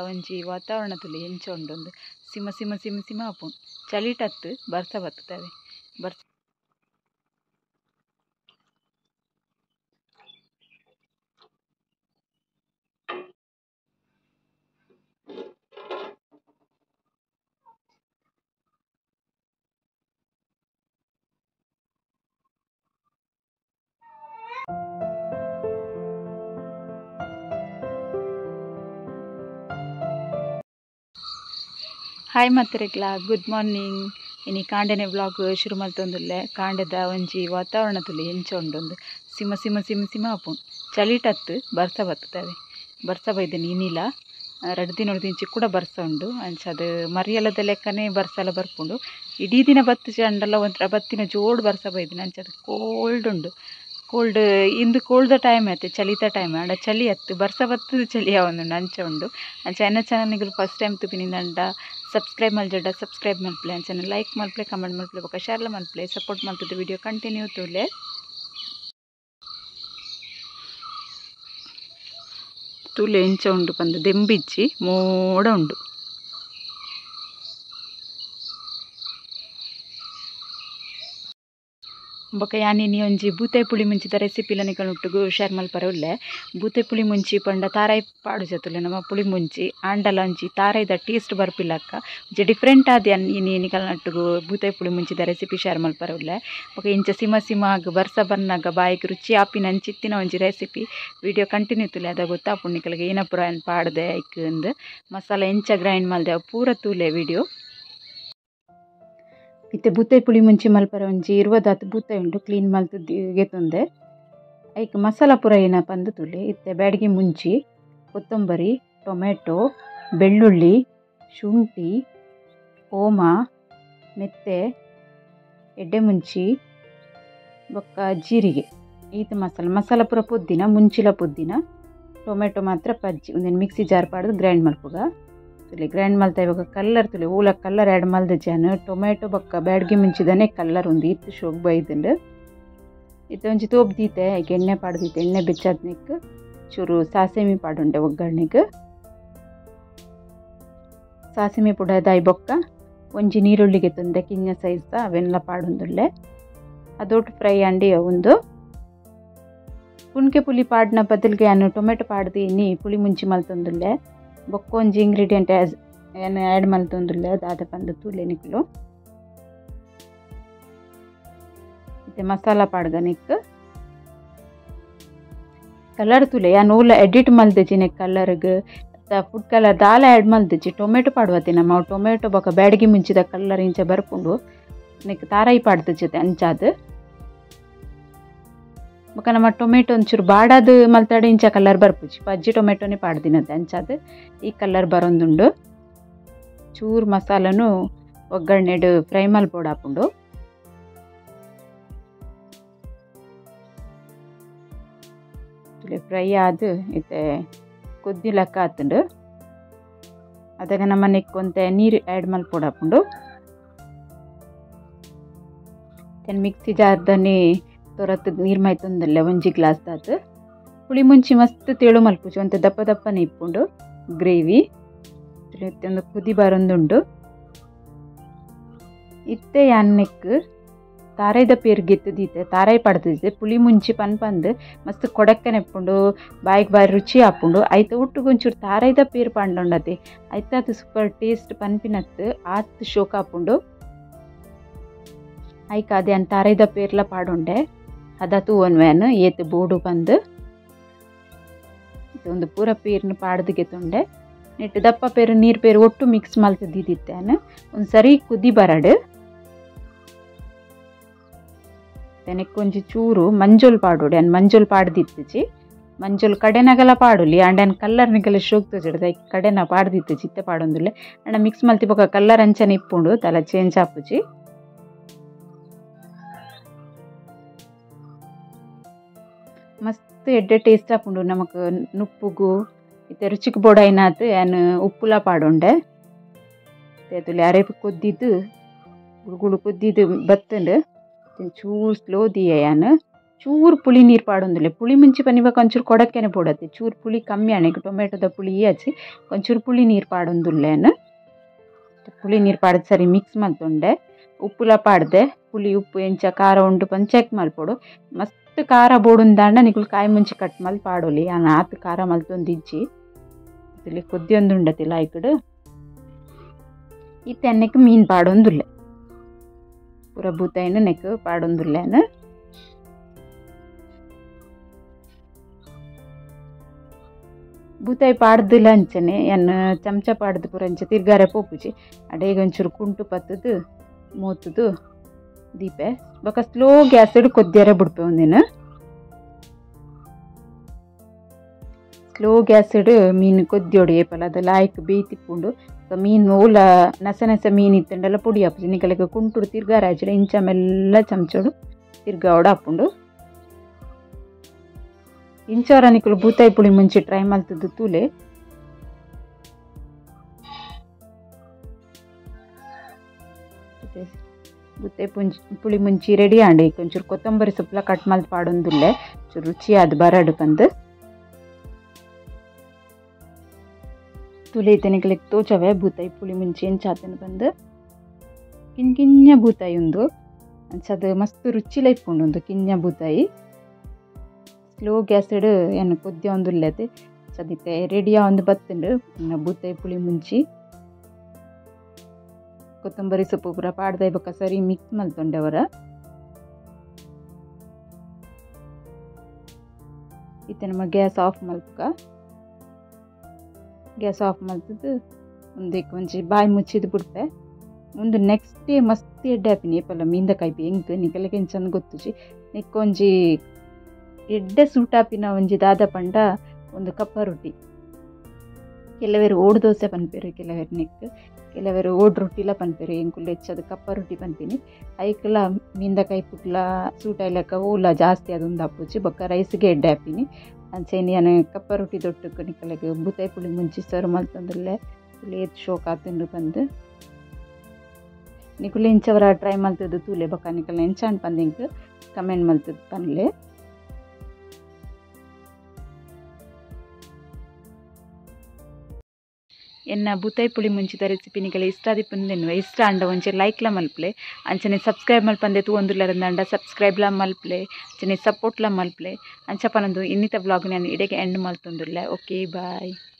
ಒಂಜಿ ವಾತಾವರಣ ತುಲೆ ಎಂಚ ಉಂಡು ಸಿಮ ಸಿಮ ಸಿಮ ಸಿಮ ಆಪುಂಡು ಚಳಿಟತ್ತು ಬರ್ಸ ಬತ್ತುತ್ತವೆ ಬರ್ಸ ಹಾಯ್ ಮಾತ್ರೆಗ್ಲಾ ಗುಡ್ ಮಾರ್ನಿಂಗ್. ಇನಿ ಕಾಂಡೆನೆ ವ್ಲಾಗ್ ಶುರು ಮಲ್ತೊಂದುಲ್ಲೆ. ಕಾಂಡೆದ ಒಂಜಿ ವಾತಾವರಣ ತುಲೆ ಎಂಚ ಉಂಡು ಸಿಮ ಸಿಮ ಸಿಮ ಸಿಮ ಆಪುಂಡು ಚಳಿಟತ್ತು ಬರ್ಸ ಬತ್ತುತ್ತವೆ ಬರ್ಸ ಬೈದನಿ ಇನಿಲ ರಡ್ಡ್ ದಿನೊಡ್ದಿಂಚಿ ಕೂಡ ಬರ್ಸ ಉಂಡು ಅಂಚ ಅದು ಮರಿಯಲದ ಲೆಕ್ಕನೆ ಬರ್ಸಲ ಬರ್ಪುಂಡು. ಇಡೀ ದಿನ ಬತ್ತು ಚಂಡಲ ಒಂಥರ ಬತ್ತಿನ ಜೋಡು ಬರ್ಸ ಬೈದಿನ ಅಂಚ ಅದು ಕೋಲ್ಡ್ ಉಂಡು. ಕೋಲ್ಡ್ ಇಂದು ಕೋಲ್ಡ್ ಟೈಮ್ ಆಯ್ತು ಚಳಿತ ಟೈಮ್ ಅಂಡ ಚಳಿ ಅತ್ತು ಬರ್ಸ ಬತ್ತದ ಚಳಿ ಆವೊಂದುಂಡು ಅಂಚ ಉಂಡು. ಅಂಚ ಎನ್ನ ಚಾನಲ್ನಿಗೆ ಫಸ್ಟ್ ಟೈಮ್ ತುಪಿನಿಂದಂಡ ಸಬ್ಸ್ಕ್ರೈಬ್ ಮಲ್ಜಡ ಸಬ್ಸ್ಕ್ರೈಬ್ ಮಲ್ಪಲೆ ಅಂಚನೆ ಲೈಕ್ ಮಲ್ಪಲೆ ಕಮೆಂಟ್ ಮಲ್ಪಲೆ ಬೊಕ ಶೇರ್ಲ ಮಲ್ಪಲೆ ಸಪೋರ್ಟ್ ಮಲ್ತದ ವಿಡಿಯೋ ಕಂಟಿನ್ಯೂ ತೂಲೆ. ತೂಲೆ ಎಂಚ ಉಂಡು ಪಂದು ದೆಂಬಿಜ್ಜಿ ಮೋಡ ಉಂಡು. ಬೊಕ ಯಾನ್ ಇನಿ ಒಂಜಿ ಬೂತಾಯಿ ಪುಳಿ ಮುಂಚಿದ ರೆಸಿಪಿಲ ನಿಕಲ್ನೊಟ್ಟುಗು ಶೇರ್ ಮಲ್ಪರೆ ಉಲ್ಲೆ. ಬೂತಾಯಿ ಪುಳಿ ಮುಂಚಿ ಪಂಡ ತಾರಾಯಿ ಪಾಡು ಜತುಲೆ ನಮ್ಮ ಪುಳಿ ಮುಂಚಿ ಆಂಡಲ ಒಂಜಿ ತಾರಾಯಿದ ಟೇಸ್ಟ್ ಬರ್ಪಿಲಕ್ಕ ಒಂಜಿ ಡಿಫ್ರೆಂಟ್ ಆದ್ ಯಾನ್ ಇನಿ ನಿಕಲ್ನೊಟ್ಟುಗು ಬೂತಾಯಿ ಪುಳಿ ಮುಂಚಿದ ರೆಸಿಪಿ ಶೇರ್ ಮಲ್ಪರೆ ಉಲ್ಲೆ. ಬೊಕ ಇಂಚ ಸಿಮ ಸಿಮ ಆಗ್ ಬರ್ಸ ಬನ್ನಗ ಬಾಯಿಗ್ ರುಚಿ ಆಪಿನ ಅಂಚಿತ್ತಿನ ಒಂಜಿ recipe video continue ತೂಲೆ ಅದ ಗೊತ್ತಾಪುಂಡು ನಿಕಲ್ಗೆ ಏನ ಪೂರ ಯಾನ್ ಪಾಡ್ದೆ ಐಕ್ ಇಂದ್ ಮಸಾಲ ಎಂಚ ಗ್ರೈಂಡ್ ಮಲ್ದೆ ಅವು ಪೂರ ತೂಲೆ ವಿಡಿಯೋ. ಇತ್ತೆ ಬೂತಾಯಿ ಪುಳಿ ಮುಂಚಿ ಮಲ್ಪರೆ ಒಂಜಿ 20 ಬೂತಾಯಿ ಉಂಡು ಕ್ಲೀನ್ ಮಲ್ತ್ ಗೆತೊಂದೆ. ಐಕ್ ಮಸಾಲ ಪೂರ ಏನಪ್ಪ ಅಂದ್ ತೂಲೆ. ಇತ್ತೆ ಬ್ಯಾಡಗಿ ಮುಂಚಿ, ಕೊತ್ತಂಬರಿ, ಟೊಮೆಟೊ, ಬೆಳ್ಳುಳ್ಳಿ, ಶುಂಠಿ, ಓಮ, ಮೆತ್ತೆ, ಎಡ್ಡೆ ಮುಂಚಿ ಬೊಕ್ಕ ಜೀರಿಗೆ ಈತ ಮಸಾಲ. ಮಸಾಲ ಪೂರ ಪೊದ್ದಿನ ಮುಂಚಿಲ ಪೊದ್ದಿನ ಟೊಮೆಟೊ ಮಾತ್ರ ಪಜ್ಜಿ ಒಂದೆನ್ ಮಿಕ್ಸಿ ಜಾರ್ ಪಾಡ್ದು ಗ್ರೈಂಡ್ ಮಲ್ಪುಗ. ತುಲೆ ಗ್ರೈಂಡ್ ಮಲ್ತ ಇವಾಗ ಕಲ್ಲರ್ ತುಲೆ ಓಲ ಕಲ್ಲರ್ ಆ್ಯಡ್ ಮಲ್ದ ಜಾನು ಟೊಮೆಟೊ ಬೊಕ್ಕ ಬ್ಯಾಡಗಿ ಮುಂಚಿದನೆ ಕಲ್ಲರ್ ಉಂದು ಇತ್ತು ಶೋಕ್ ಬೈದುಂಡು. ಇತ್ತೆ ಒಂಜಿ ತೋಪ್ ದೀತೆ ಐಕ್ ಎಣ್ಣೆ ಪಾಡ್ದೀತೆ. ಎಣ್ಣೆ ಬೆಚ್ಚಾದ್ನೆಕ್ ಚೂರು ಸಾಸಿಮೆ ಪಾಡುಂಡೆ ಒಗ್ಗರಣೆಗೆ. ಸಾಸಿಮೆ ಪುಡದಾಯಿ ಬೊಕ್ಕ ಒಂಜಿ ನೀರುಳ್ಳಿಗೆ ತಂದೆ ಕಿಂಜ ಸೈಜ್ದ ಅವೆಲ್ಲ ಪಾಡುಂದುಲ್ಲೆ. ಅದೊಟ್ಟು ಫ್ರೈ ಅಂಡಿ ಒಂದು ಪುನ್ಕೆ ಪುಲಿ ಪಾಡಿನ ಬದಲಿಗೆ ಯಾನು ಟೊಮೆಟೊ ಪಾಡ್ದು ಇನಿ ಪುಳಿ ಮುಂಚಿ ಮಲ್ತೊಂದುಲ್ಲೆ. ಬೊಕ್ಕ ಒಂಜಿ ಇಂಗ್ರೀಡಿಯೆಂಟ್ ಏನು ಆ್ಯಡ್ ಮಲ್ತೊಂದುಲ್ಲೆ ದಾದ ಪಂದು ತೂಲೆ ನಿಕ್ಲು. ಇತ್ತೆ ಮಸಾಲ ಪಾಡ್ಗ ನಿಕ್ ಕಲರ್ ತೂಲೆ ಯಾನ್ ಓಲ ಎಡಿಟ್ ಮಲ್ದಿಜಿ ಕಲರ್ಗ್ ಫುಡ್ ಕಲರ್ ದಾಲ ಆ್ಯಡ್ ಮಲ್ದಿಜಿ. ಟೊಮೆಟೊ ಪಾಡುವತ್ತೆ ನಮ್ಮ ಟೊಮೆಟೊ ಬೊಕ್ಕ ಬ್ಯಾಡಗಿ ಮುಂಚಿದ ಕಲರ್ ಇಂಚ ಬರ್ಪುಂಡು ನಿಕ್ ತಾರಾಯಿ ಪಾಡ್ದಿಜತೆ ಅಂಚಾದ್. ಬೊಕ್ಕ ನಮ್ಮ ಟೊಮೆಟೊ ಒಂಚೂರು ಬಾಡಾದ್ ಮಲ್ತಾಡೆ ಇಂಚ ಕಲರ್ ಬರ್ಪುಜಿ ಪಜ್ಜಿ ಟೊಮೆಟೊನೇ ಪಾಡ್ದಿನತೆ ಅಂಚಾದ್ ಈ ಕಲರ್ ಬರೊಂದುಂಡು. ಚೂರು ಮಸಾಲನು ಒಗ್ಗರಣೆಡ್ ಫ್ರೈ ಮಲ್ಪೊಡಾಪುಂಡು. ಫ್ರೈ ಆದ್ ಇತ್ತೆ ಕೊದ್ದಿ ಲೆಕ್ಕ ಆತುಂಡು. ಅದಗ ನಮ್ಮ ನೆಕ್ಕೊಂತೆ ನೀರು ಆ್ಯಡ್ ಮಲ್ಪೊಡಾಪುಂಡು. ಮಿಕ್ಸಿ ಜಾರ್ದನೆ ತೊರತ್ ನೀರು ಮೈತೊಂದಲ್ಲ ಒಂಜಿ ಗ್ಲಾಸ್ ದಾತ್. ಪುಳಿ ಮುಂಚಿ ಮಸ್ತ್ ತೆಳು ಮಲ್ಪುಜಿ ಒಂತೆ ದಪ್ಪ ದಪ್ಪನೆ ಇಪ್ಪುಂಡು ಗ್ರೇವಿ. ಒಂದು ಕುದಿ ಬರೊಂದುಂಡು. ಇತ್ತೆ ಯಾನ್ ನೆಕ್ ತಾರಾಯ್ದ ಪೇರ್ ಗೆತ್ತದೀತೆ ತಾರಾಯಿ ಪಡ್ದಿದ್ದೆ ಪುಳಿ ಮುಂಚಿ ಪನ್ಪಂದು ಮಸ್ತ್ ಕೊಡಕ್ಕನೆ ಇಪ್ಪುಂಡು ಬಾಯಿಗೆ ಬಾರಿ ರುಚಿ ಆಪುಂಡು. ಐತ ಒಟ್ಟುಗು ಒಂಚೂರು ತಾರಾಯ್ದ ಪೇರ್ ಪಾಂಡೊಂಡತೆ ಐತ ಅದು ಸೂಪರ್ ಟೇಸ್ಟ್ ಪನ್ಪಿನತ್ತು ಆತ್ ಶೋಕ ಆಪುಂಡು. ಐಕ್ ಅದೇ ಯಾನ್ ತಾರಾಯ್ದ ಪೇರ್ಲ ಪಾಡುಂಡೆ ಅದ ತೂವೊನ್ವೆ ಯಾನ್ ಏತ್ ಬೋಡು ಪಂದು ಒಂದು ಪೂರ ಪೇರ್ನ ಪಾಡ್ದು ಗೆತ್ತೊಂಡೆ. ನೆಟ್ ದಪ್ಪ ಪೇರು ನೀರು ಪೇರು ಒಟ್ಟು ಮಿಕ್ಸ್ ಮಲ್ತ್ ದೀದಿತ್ತೆ ಯಾನ್. ಒಂದು ಸರಿ ಕುದಿ ಬರಡು ನೆಕ್ ಒಂಜಿ ಚೂರು ಮಂಜೊಲ್ ಪಾಡೋಡು. ಯಾನ್ ಮಂಜೊಲ್ ಪಾಡ್ದಿತ್ತಿಜಿ ಮಂಜೊಲ್ ಕಡೆನಗಲ ಪಾಡೊಲಿ ಆಂಡ ಯಾನ್ ಕಲ್ಲರ್ ನಿಕಲೆ ಶೋಕ್ ತೋಜೊಡು ಐಕ್ ಕಡೆನ ಪಾಡ್ದಿತ್ತಿಜಿ ಇತ್ತೆ ಪಾಡೊಂದುಲ್ಲೆ. ಆಂಡ ಮಿಕ್ಸ್ ಮಲ್ತಿ ಬೊಕ ಕಲ್ಲರ್ ಅಂಚನೆ ಇಪ್ಪುಂಡು ತಲ ಚೇಂಜ್ ಆಪುಜಿ. ಮಸ್ತ್ ಎಡ್ಡೆ ಟೇಸ್ಟ್ ಆಪುಂಡು ನಮಕ್ ನುಪ್ಪುಗು ಇತ್ತೆ ರುಚಿಕ್ ಬೋಡಾಯಿನಾತ್ ಯಾನ್ ಉಪ್ಪುಲ ಪಾಡೊಂಡೆ. ತುಲೆ ಅರೆಪು ಕೊದ್ದಿದ್ದು ಗುಳುಗುಳು ಕೊದ್ದಿದ್ದು ಬತ್ತುಂಡು. ಚೂರು ಸ್ಲೋ ದೀಯ ಯಾನ್ ಚೂರು ಪುಳಿ ನೀರು ಪಾಡೊಂದುಲ್ಲೆ ಪುಳಿ ಮುಂಚಿ ಪನಿಬಕ ಒಂಚೂರು ಕೊಡಕ್ಕೆನೆ ಪೋಡತ್ತೆ ಚೂರು ಪುಳಿ ಕಮ್ಮಿ ಆಣೆಗೆ ಟೊಮೆಟೊದ ಪುಳಿ ಆಚಿ ಒಂಚೂರು ಪುಳಿ ನೀರು ಪಾಡೊಂದುಲ್ಲೇನು ಪುಳಿ ನೀರು ಪಾಡದು ಸರಿ ಮಿಕ್ಸ್ ಮಲ್ತೊಂಡೆ ಉಪ್ಪುಲ ಪಾಡ್ದೆ ಪುಳಿ ಉಪ್ಪು ಎಂಚ ಖಾರ ಉಂಡು ಪಂದ್ ಚೆಕ್ ಮಲ್ಪೊಡು ಮಸ್ತ್ ಖಾರ ಬೋಡುಂದಾಂಡ ನಿಕುಲು ಕಾಯಿ ಮುಂಚಿ ಕಟ್ ಮಲ್ ಪಾಡೊಲಿ ಯಾನ್ ಆತ್ ಖಾರ ಮಲ್ತೊಂದಿಜ್ಜಿ ಇಲ್ಲಿ ಕೊದ್ದಿಯೊಂದುಂಡತಿಲ್ಲ ಐಕಡು ಇತ್ತೆ ನೆಕ್ ಮೀನು ಪಾಡೊಂದುಲ್ಲೆ ಪೂರ ಬೂತಾಯಿನ ನೆಕ್ ಪಾಡೊಂದುಲ್ಲೇನು ಬೂತಾಯಿ ಪಾಡ್ದಿಲ್ಲ ಅಂಚನೆ ಎನ್ನ ಚಮಚ ಪಾಡ್ದು ಪೂರ ಅಂಚೆ ತಿರ್ಗಾರೆ ಪೋಪುಜಿ ಅಡೇಗ ಒಂಚೂರು ಕುಂಟು ಪತ್ತದು ಮೋತುದು ದೀಪೆ ಬೊಕ ಸ್ಲೋ ಗ್ಯಾಸ್ ಕೊದ್ದಿಯರೆ ಬುಡ್ಪೆ ಒಂದಿನ ಸ್ಲೋ ಗ್ಯಾಸ್ ಮೀನು ಕೊದ್ದಿಯೋಡು ಏಪಲ ಅದು ಲಾಯ್ಕ್ ಬೇಯ್ತಿಪ್ಪುಂಡು ಮೀನು ಓಲ ನಸೆ ನಸೆ ಮೀನು ಇತ್ತಂಡೆಲ್ಲ ಪೊಡಿ ಆಪುಜಿ ನಿಕಲೆಗ್ ಕುಂಟುಡು ತಿರ್ಗಾರೆ ಆಜಿಡ ಇಂಚ ಮೆಲ್ಲ ಚಮಚೋಡು ತಿರ್ಗಾವಡು ಆಪುಂಡು ಇಂಚವರ ನಿಕುಲು ಬೂತಾಯಿ ಪುಳಿ ಮುಂಚಿ ಟ್ರೈ ಮಲ್ತುದು ತೂಲೆ ಬೂತಾಯಿ ಪುಳಿ ಮುಂಚಿ ರೆಡಿ ಆಂಡ್ ಒಂಚೂರು ಕೊತ್ತಂಬರಿ ಸೊಪ್ಪುಲ ಕಟ್ ಮಲ್ತ್ ಪಾಡೊಂದುಲ್ಲೆ ಚೂರು ರುಚಿ ಆದ್ ಬರಡು ಪಂದ್ ತೂಲೆ ಇತ್ತೆ ನಿಕಲೆಗ್ ತೋಚವೆ ಬೂತಾಯಿ ಪುಳಿ ಮುಂಚಿ ಎಂಚ ಆತುಂಡು ಪಂದ್ ಕಿನ್ನ ಕಿನ್ನ ಬೂತಾಯಿ ಉಂದು ಅಂಚ ಅದು ಮಸ್ತ್ ರುಚಿಲ ಇಪ್ಪುಂಡು ಉಂದು ಕಿನ್ನ ಬೂತಾಯಿ ಸ್ಲೋ ಗ್ಯಾಸ್ ಯಾನ್ ಕೊದ್ದಿಯೊಂದುಲ್ಲೆತೆ ಸದಿತ್ತೆ ರೆಡಿ ಆವೊಂದು ಬತ್ತುಂಡು ಬೂತಾಯಿ ಪುಳಿ ಮುಂಚಿ ಕೊತ್ತಂಬರಿ ಸೊಪ್ಪು ಪೂರ ಪಾಡ್ದ ಬೊಕ ಸರಿ ಮಿಕ್ಸ್ ಮಲ್ತೊಂಡೆ ಅವರ ಇತ್ತೆ ನಮ ಗ್ಯಾಸ್ ಆಫ್ ಮಲ್ಪುಕ ಗ್ಯಾಸ್ ಆಫ್ ಮಲ್ತುದು ಉಂದೆಕ್ ಒಂಜಿ ಬಾಯಿ ಮುಚ್ಚಿದ್ ಬುಡ್ಪೆ ಉಂದು ನೆಕ್ಸ್ಟ್ ಡೇ ಮಸ್ತ್ ಎಡ್ಡೆ ಆಪಿನಿ ಏಪಲ ಮೀನ್ದ ಕೈಪಿ ಎಂಕ್ ನಿಕಲೆಗ್ ಎಂಚಂದ್ ಗೊತ್ತುಜಿ ನೆಕ್ ಒಂಜಿ ಎಡ್ಡೆ ಸೂಟಾಪಿನ ಒಂಜಿ ದಾದ ಪಂಡ ಒಂದು ಕಪ್ಪ ರೊಟ್ಟಿ ಕೆಲವರು ಓಡ್ ದೋಸೆ ಪನ್ಪೆರು ಕೆಲವರು ನೆಕ್ ಕೆಲವರು ಓಡ್ ರೊಟ್ಟಿಲ ಪನ್ಪೆರು ಎಂಕುಲು ಹೆಚ್ಚದು ಕಪ್ಪ ರೊಟ್ಟಿ ಪನ್ಪಿನಿ ಐಕ್ಲ ಮೀನ್ದ ಕೈಪುಕ್ಲ ಸೂಟ ಇಲಕ ಓಲ ಜಾಸ್ತಿ ಅದೊಂದು ಅಪ್ಪುಜಿ ಬೊಕ್ಕ ರೈಸ್ಗೆ ಎಡ್ಡೆ ಆಪಿನಿ ಅಂಚೆನೆ ಯಾನ್ ಕಪ್ಪ ರೊಟ್ಟಿ ದೊಟ್ಟುಕು ನಿಕಲೆಗ್ ಬೂತಾಯಿ ಪುಳಿ ಮುಂಚಿ ಸರ್ವ್ ಮಲ್ತೊಂದುಲ್ಲೆ ಏತ್ ಶೋಕ್ ಆತುಂಡು ಪಂದ್ ನಿಕುಲು ಇಂಚವರ ಟ್ರೈ ಮಲ್ತುದು ತೂಲೆ ಬೊಕ್ಕ ನಿಕಲ್ನ ಎಂಚಾಂಡ್ ಪಂದ್ ಎಂಕ್ ಕಮೆಂಟ್ ಮಲ್ತುದು ಪನ್ಲೆ. ಎನ್ನ ಬೂತಾಯಿ ಪುಳಿ ಮುಂಚಿದ ರೆಸಿಪಿ ನಿಕಲೆ ಇಷ್ಟ ಆದಿಪ್ಪುಂದೆನ್ನುವೆ ಇಷ್ಟ ಆಂಡ ಒಂಚೆ ಲೈಕ್ಲ ಮಲ್ಪಲೆ ಅಂಚನೆ ಸಬ್ಸ್ಕ್ರೈಬ್ ಮಲ್ಪಂದೆ ತೂವೊಂದುಲ್ಲೆರಂದಾಂಡ ಸಬ್ಸ್ಕ್ರೈಬ್ಲ ಮಲ್ಪಲೆ ಅಂಚನೆ ಸಪೋರ್ಟ್ಲ ಮಲ್ಪಲೆ ಅಂಚ ಪನೊಂದು ಇನ್ನಿತ ಬ್ಲಾಗ್ ನಾನು ಇಡೆಗೆ ಎಂಡ್ ಮಲ್ತೊಂದುಲ್ಲೆ. Okay bye.